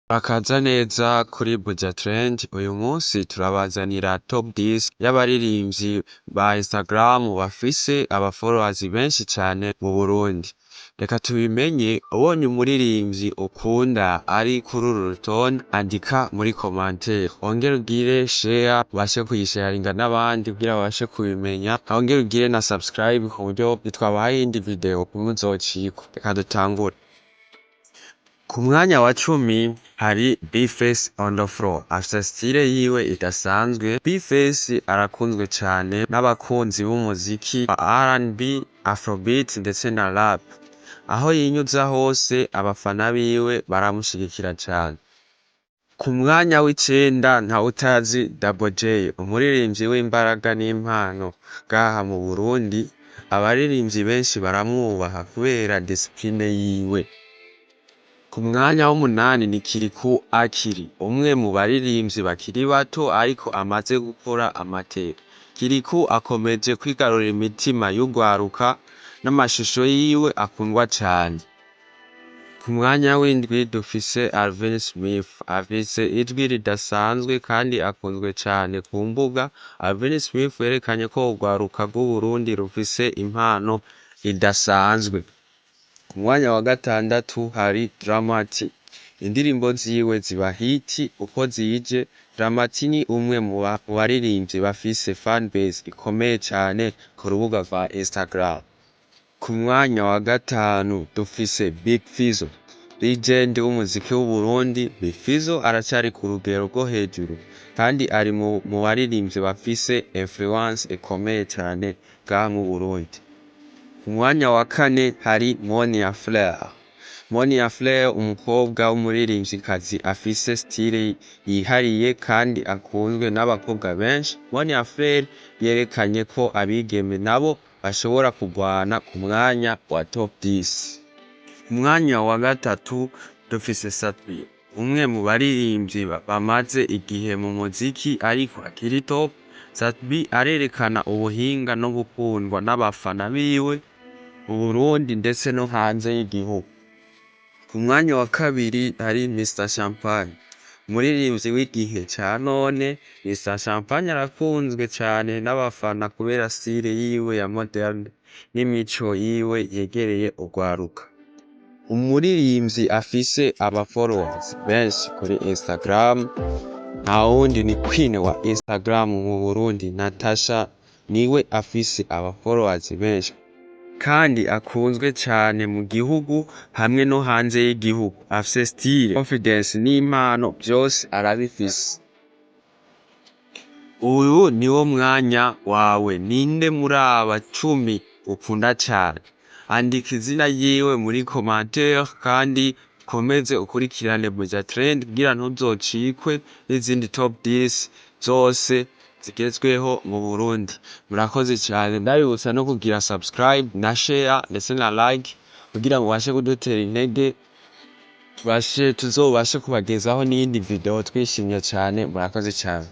Murakaza neza kuri Buja Trend. Uyu munsi turabazanira top 10 y'abaririmbyi ba Instagram bafise aba followers benshi cane mu Burundi. Reka tubimenye. Ubonye umuririmbyi ukunda ari kuri uru rutonde, andika muri commentaire, wongere ugire share, ubashe kuyisharinga n'abandi kugira babashe kubimenya, wongere ugire na subscribe ku buryo nitwabahaye iyindi video ntimuzocikwe. Reka dutangure. Ku mwanya wa 10 hari B-Face on the floor, afise style yiwe idasanzwe. B-Face arakunzwe cane n'abakunzi b'umuziki wa R&B, Afrobeat ndetse na rap. Aho yinyuza hose, abafana biwe baramushigikira cane. Ku mwanya w'icenda, ntawutazi Double J, umuririmbyi w'imbaraga n'impano ngaha mu Burundi. Abaririmbyi benshi baramwubaha kubera discipline yiwe. Ku mwanya w'umunani ni Kirikou Akili, umwe mu baririmbyi bakiri bato ariko amaze gukora amateka. Kirikou akomeje kwigarurira imitima y'urwaruka n'amashusho yiwe akundwa cane. Ku mwanya w'indwi dufise Alvin Smith, afise ijwi ridasanzwe kandi akunzwe cane ku mbuga. Alvin Smith yerekanye ko urwaruka rw'Uburundi rufise impano idasanzwe. Ku mwanya wa gatandatu hari Drama-T, indirimbo ziwe ziba hit uko zije. Drama-T ni umwe mu baririmbyi bafise fanbase ikomeye cane ku rubuga rwa Instagram. Ku mwanya wa gatanu dufise Big Fizzo, legend w'umuziki w'Uburundi. Big Fizzo aracari ku rugero rwo hejuru kandi ari mu baririmbyi bafise influence ikomeye cane ngaha mu Burundi. Ku mwanya wa kane hari Monia Fleur. Monia Fleur, umukobwa w'umuririmvyikazi afise style yihariye kandi akunzwe n'abakobwa benshi. Monia Fleur yerekanye ko abigeme nabo bashobora kugwana ku mwanya wa top 10. Ku mwanya wa gatatu dufise Sat-B, umwe mu baririmvyi bamaze igihe mu muziki ariko akiri top. Sat-B arerekana ubuhinga no gukundwa n'abafana biwe mu Burundi ndetse no hanze y'igihugu. Ku mwanya wa kabiri hari Mr Champagne, umuririmvyi w'igihe ca none. Mr Champagne arakunzwe cane n'abafana kubera style yiwe ya moderne n'imico yiwe yegereye urwaruka. Umuririmvyi afise aba followers benshi kuri Instagram ntawundi ni Queen wa Instagram mu Burundi, Natasha. Niwe afise aba followers benshi kandi akunzwe cane mu gihugu hamwe no hanze y'igihugu. Afise style, confidence n'impano, vyose arabifise. Uyu niwo mwanya wawe. Ninde muri aba 10 ukunda cane? Andika izina ryiwe muri commentaire kandi ukomeze ukurikirane Buja Trend kugira ntuzocikwe n'izindi top 10 zose zigezweho mu Burundi. Murakoze cane. Ndabibutsa no kugira subscribe na share ndetse na like kugira ngo ubashe kudutera intege, tubashe tuzobashe kubagezaho n'iyindi video twishimye cane. Murakoze cane.